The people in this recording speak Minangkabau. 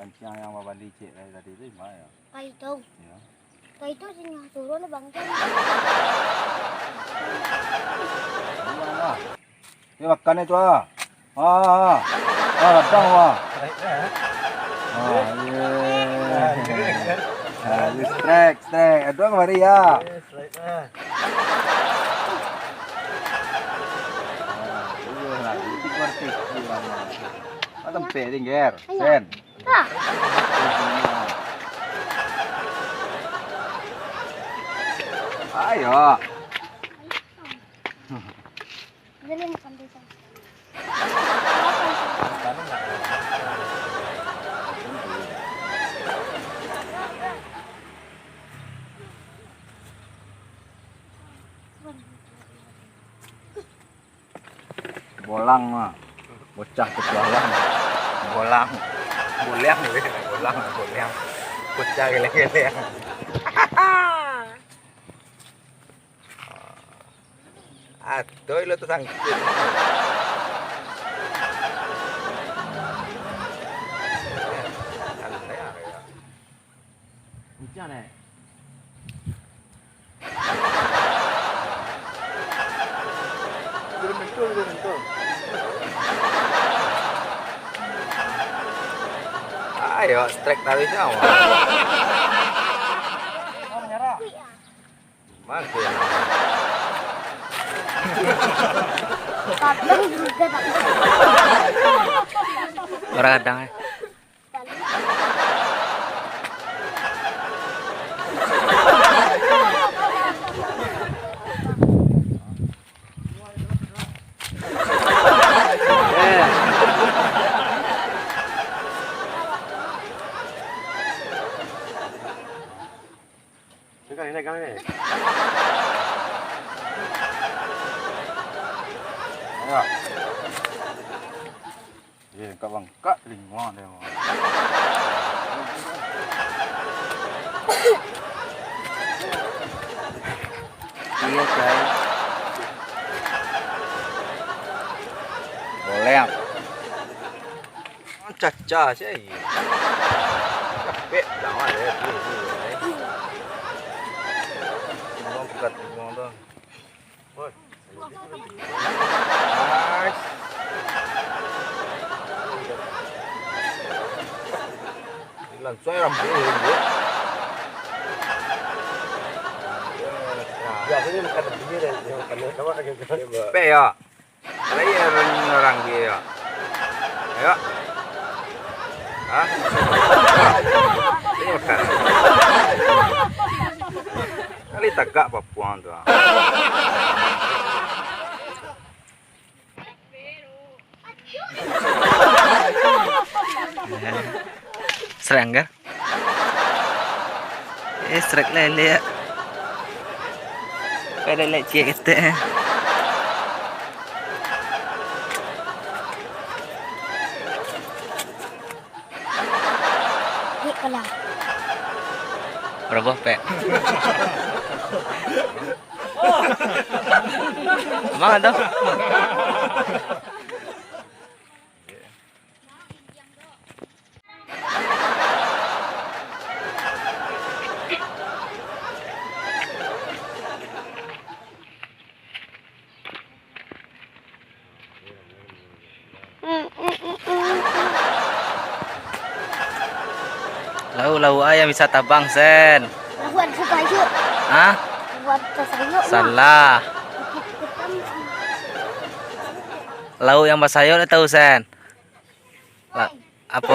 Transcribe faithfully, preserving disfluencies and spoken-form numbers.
Yang, yang babali cek dari tadi tu di ma yo? Kai tu. Yo. Kai tu sini turun bang kan. Turun lah. Ni makan ni tu ah. Ah, ah. Ah, radang wah. Ah, iya. Ah, iya, strike, strike. Aduh, kemari ya. Iya, strike lah. Ah, iya lah, itu berarti kurang. Ah, tempe tinggal. Sen. Ayo. Bolang mah. Bocah petualang. Bolang. Bolang, bolang, bolang. Bocah geleng-geleng. Atoi lo tasangkik. Santai aja. Hujan, eh? Jadi betul, jadi betul. Ayo, strike tadi sama. Oh, menyerah. Mangke. Kadang juga tak. Orang kadang, eh. Pegang ni, pegang ni. Ayo. Eh, bangkak-bangkak telinga dia. Iya, cai. Boleh. Caca, cai. Capek banget ya, tuh, tuh, ya. Bingung, pekat bingung tuh. Woi. Nice. Langsung ya, rambuik ya, rambuik. Biasanya makan lebih deh, yang makan apa gitu. Pe ya. Lai urang dia yo. Ayo. Hah? Ayo. Ini makan. Kali tagak papuang tu, ah. Serangga. Eh, strike lele ya. Pada lek ciek ketek, eh. Dek pala. Berapa, Pek? Emang ada? Lau, lau ayam bisa tabang, Sen. Lawan sasayuk. Hah? Lawan sasayuk, Mak. Salah. Bukit Ketam. Lau yang basayuk dah tahu, Sen. La-, apo?